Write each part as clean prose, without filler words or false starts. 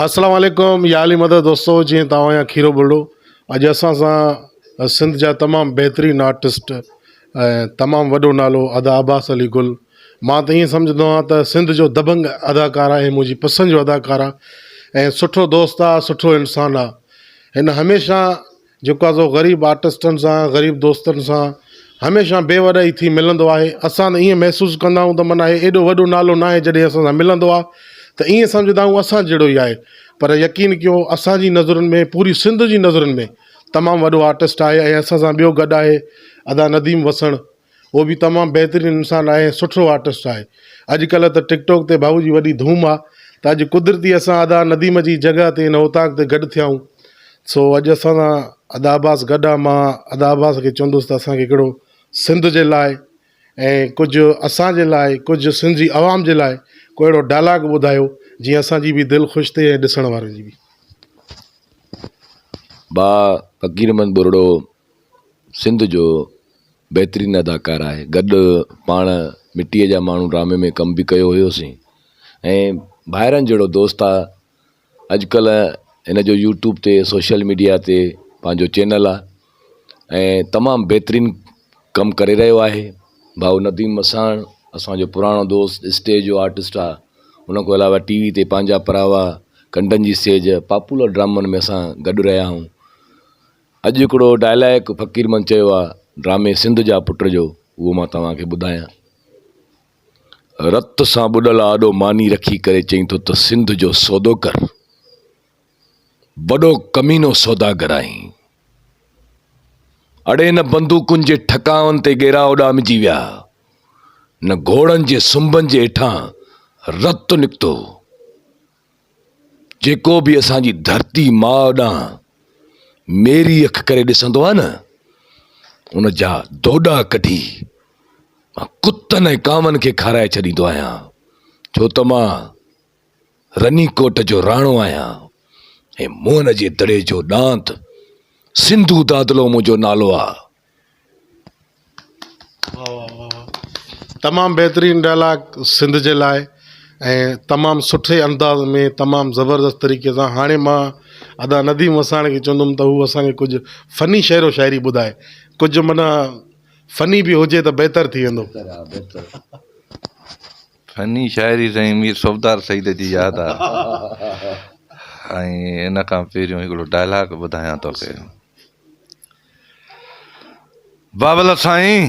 السلام عليڪم يا علي مدد دوستو جيئن توهان آهيان کيرو ٻرڙو اڄ اسان سان سنڌ جا تمام بهترين آرٽسٽ ۽ تمام وڏو نالو ادا عباس علي گل مان ته ائين سمجهندو آهيان ته سنڌ جو دبنگ اداڪار آهي منهنجي پسند جو اداڪار آهي ۽ سٺو دوست آهي سٺو انسان آهي هن هميشه جيڪو آ سو غريب آرٽسٽن سان غريب دوستن سان هميشه بي وڏائي ٿي ملندو آهي اسان ته ائين محسوس ڪندا آهيون ته معنيٰ هي ايڏو وڏو نالو ناهي جڏهن اسان سان ملندو آهي ته ائين سمجهندا آهيون اسان جهڙو ئي آهي پر يقين ڪيو اسان جي نظرن ۾ پوري سنڌ جي نظرن ۾ تمام وڏو آرٽسٽ آهي ۽ اسان سان ٻيو گڏ آهي ادا نديم وسڻ هو به تمام بهترين انسان آهي ۽ سٺو آرٽسٽ آهي. اڄ ڪلهه ته ٽڪ ٽاڪ تي ڀائو جي وڏي ڌوم آ ته اڄ قدرتي اسان ادا نديم جي جڳهه تي هن اوطاق تي گڏ ٿيا آهيون سو اڄ اسان سان ادا عباس گڏ آ مان ادا عباس کي چوندس ته اسان کي هڪڙو سنڌ جي لاء ۽ ڪجهه اسان جي لاء ڪجهه سنڌ جي عوام جي لاء ڪو اهڙو ڊائلاگ ٻڌايو جيئن اسان جي به دل خوش ٿئي ۽ ڏسڻ وارن جي به. ڀاء فقير محمد ٻرڙو سنڌ جو بهترين اداڪار آهي گڏ پاڻ مٽيء جا ماڻهو ڊرامي ۾ ڪم به ڪيو هيوسين ۽ ڀائرن جهڙو دوست آهي اڄڪلهه هن جو يوٽيوب تي سوشل ميڊيا تي پنهنجو چينل آهي ۽ تمام بهترين ڪم ڪري رهيو آهي ڀائو نديم مساڻ اسانجو پراڻو دوست اسٽيج جو آرٽسٽ آهي ان کان علاوه ٽي وي تي پنهنجا پراوا ڪنڊن جي سيج پاپولر ڊرامن ۾ اسان گڏ رهيا آهيون اڄ هڪڙو ڊائلاگ فقير من چيو آ ڊرامي سنڌ جا پٽ جو اهو مان توهان کي ٻڌايان. رت سان ٻڏل آڏو ماني رکي ڪري چئين ٿو ته سنڌ جو سودو ڪر. وڏو ڪمينو سوداگر آهين. اڙي نه بندوقن جي ٺڪاون تي ڳيرا اڏامجي ويا نه گهوڙن جي سنبن جي هيٺان رت نڪتو. جيڪو به اسان جي ڌرتي ماء ڏانهن ميري اک ڪري ڏسندو آهي نه ان جا دوڏا ڪڍي مان ڪتن ۽ ڪانون کي کارائي ڇڏيندو آهيان ڇو ته مان رني ڪوٽ جو راڻو آهيان ۽ موهن جي دڙي جو ڏانت سنڌو دادلو منهنجو نالو آهي. تمام بهترين ڊائلاگ سنڌ جي لاء ۽ تمام سٺي انداز ۾ تمام زبردست طريقي سان هاڻي مان ادا نديم وساڻ کي چوندم ته هو اسان کي ڪجهه فني شعر و شاعري ٻڌائي ڪجهه معنيٰ فني به هجي ته بهتر ٿي ويندو. فني شاعري سائين مير صوبدار سعيد جي ياد آ ۽ ان کان پهريون هڪڙو ڊائلاگ ٻڌايان توکي. بابل سائين!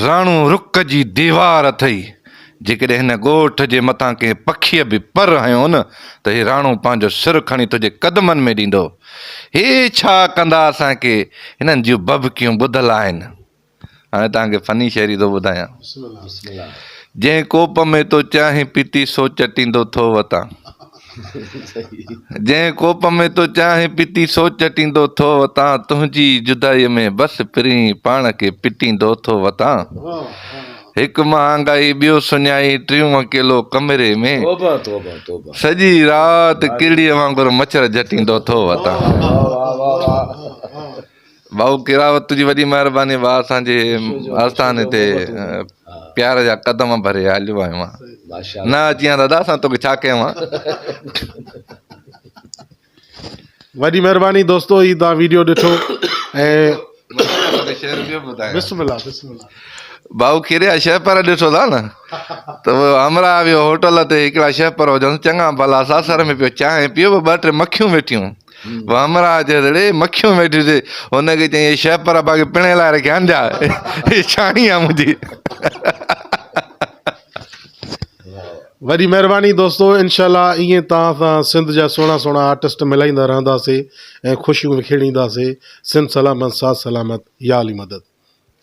راڻو رڪ جي ديوار اٿئي، جيڪڏهن هن ڳوٺ جي مٿان ڪنهن پکيء به پر هنيو نه ته هي راڻو پنهنجو سر کڻي تنهنجي قدمن ۾ ڏيندو. هي ڇا ڪندا اسان کي، هنن جون بڀڪيون ٻڌل آهن. هاڻي توهان کي فني شاعري ٿو ٻڌايان. جنهن ڪوپ ۾ تو چانهه پيتي سو چٽيندو ٿو وتان. جنهن ڪوپ ۾ تو چانهه پيتي سو چٽيندو ٿو وتان. تنهنجي جدائيء ۾ بس پرين پاڻ کي پٽيندو ٿو وتان. هڪ مهانگائي ٻيو سڃائي ٽيون اڪيلو ڪمري ۾. سڄي رات ڪرڙيء وانگر مڇر جهٽيندو ٿو وتان. ڀائو ڪراوت تنهنجي وڏي مهرباني ڀاء اسان جي آستاني تي پيار جا قدم ڀري هليو آيو آهيان نه اچي هان دادا اسان توکي ڇا ڪيون ها. وڏي مهرباني دوستو هي توهان ويڊيو ڏٺو ۽ بسم الله بسم الله ڀائو کيريا شهپر ڏٺو ٿا نه ته همراهه ويو هوٽل تي هڪڙا شهپر هجنس چڱا ڀلا ساسر ۾ پيو چانهه پيو ٻه ٽي مکيون ويٺيون همراهه چيس اڙي مکيون ويٺيون سي هن کي چيائين اهي شهپر باقي پڻي لاء رکيا آهن ڇا هي ڇاڻي آ منهنجي. وڏي مهرباني دوستو انشاء الله ائين توهان سان سنڌ جا سهڻا سهڻا آرٽسٽ ملائيندا رهنداسي ۽ خوشيون وکيڙينداسي سنڌ سلامت ساٿ سلامت يا علي مدد.